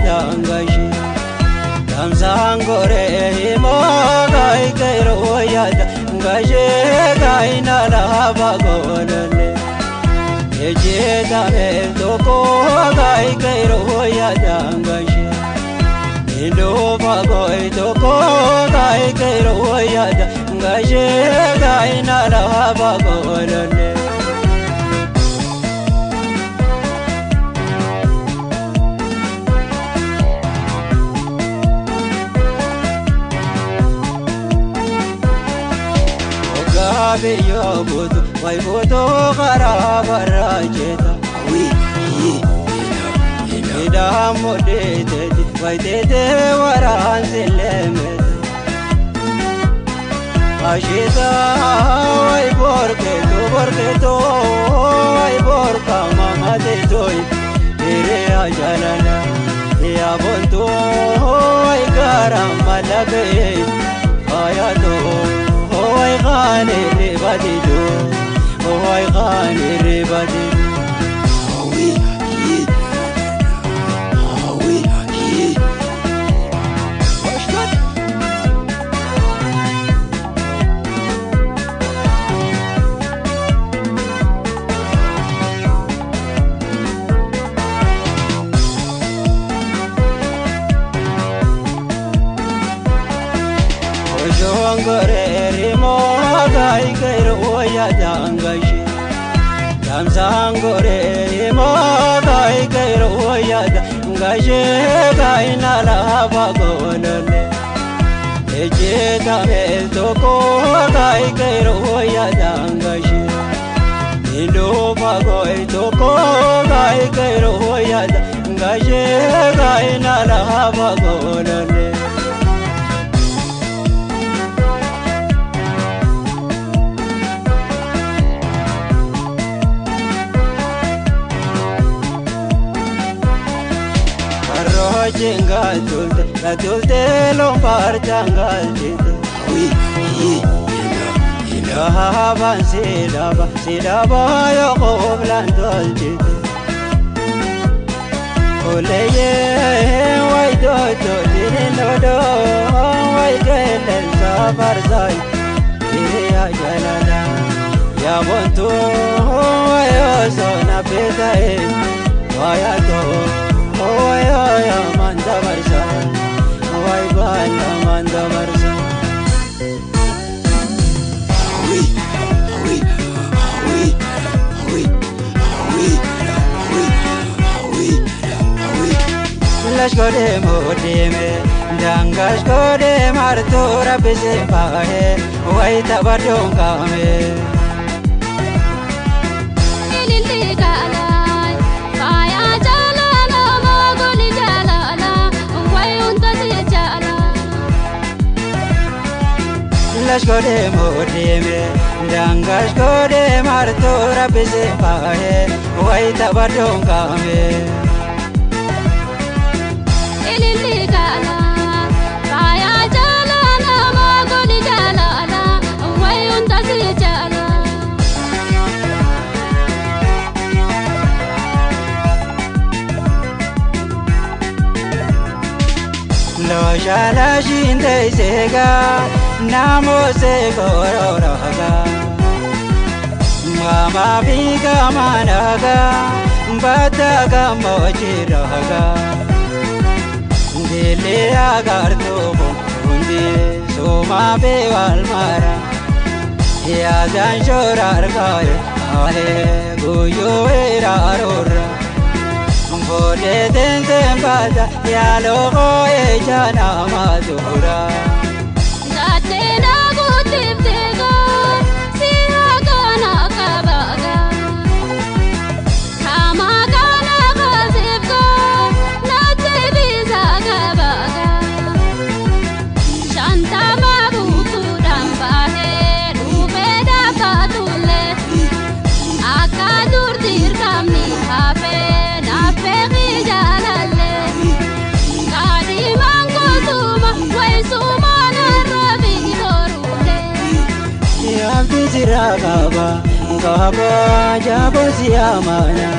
Dangashi Tamsangore mogai kairoya dangashi gaina lava golole Ejeta toko gai kairoya dangashi Indo bagoi toko gai kairoya dangashi gaina lava golole. Gaabiyyoo buutu wayi buutuu karaa barraachita. Hidhaan mudhiiteeti wayi teetee waraansi leemeta. Ashiita wayi borkeetu borkeetu wayi borka mamateetoi hiriyaa jaalala yaa boontuu wayi gaara malakee faayatoo. Wayi gaani ribadidu wayi gaani ribadidu. Tamsangore mogai kairoya dangashi gaina lava golole Ejeta toko gai kairoya dangashi Indo bagoi toko gai kairoya dangashi gaina lava golole. Tulte tulte lombartan galchite Dhaban sidaba sidaba yoqoblan tolchite Oleye way doto dirinodo way kelen safarzai Iriya jalala ya bontu wayo sona petae wayato wayo manda barsa way bala manda barsa. Lashkode modime dangashkode martu rabbise paahe way tabadon kaame. Ililli gaalaa faayaa jaalala moogoli jaalala wayi hundasi jaalala. Lashkode modime dangashkode martu rabbise paahe way tabadon kaame. Ililli gaalaa faayaa jaalala moogoli jaalala wayi hundasi jaalala. Loshalashin teisega namose kororaga Mama biga managa badaga mojiraga Dile agartu hundi soma bewal mara Yadan shorar kaye ahe guyo erarora Bode tenzen bada yalogo ejana madura. Gaachana guutifteegaa si haakana qabaagaa Kaamaa kana kaasifgaa natti bisaa qabaagaa Shantama buutuudhaan baahee dhufee dhaabbatullee akka durti hirkamni hafee naafee jaalallee Kaadhimaan kosuma wayisuma narra bitorullee. Abdi sira qaba qaba jabo si amana.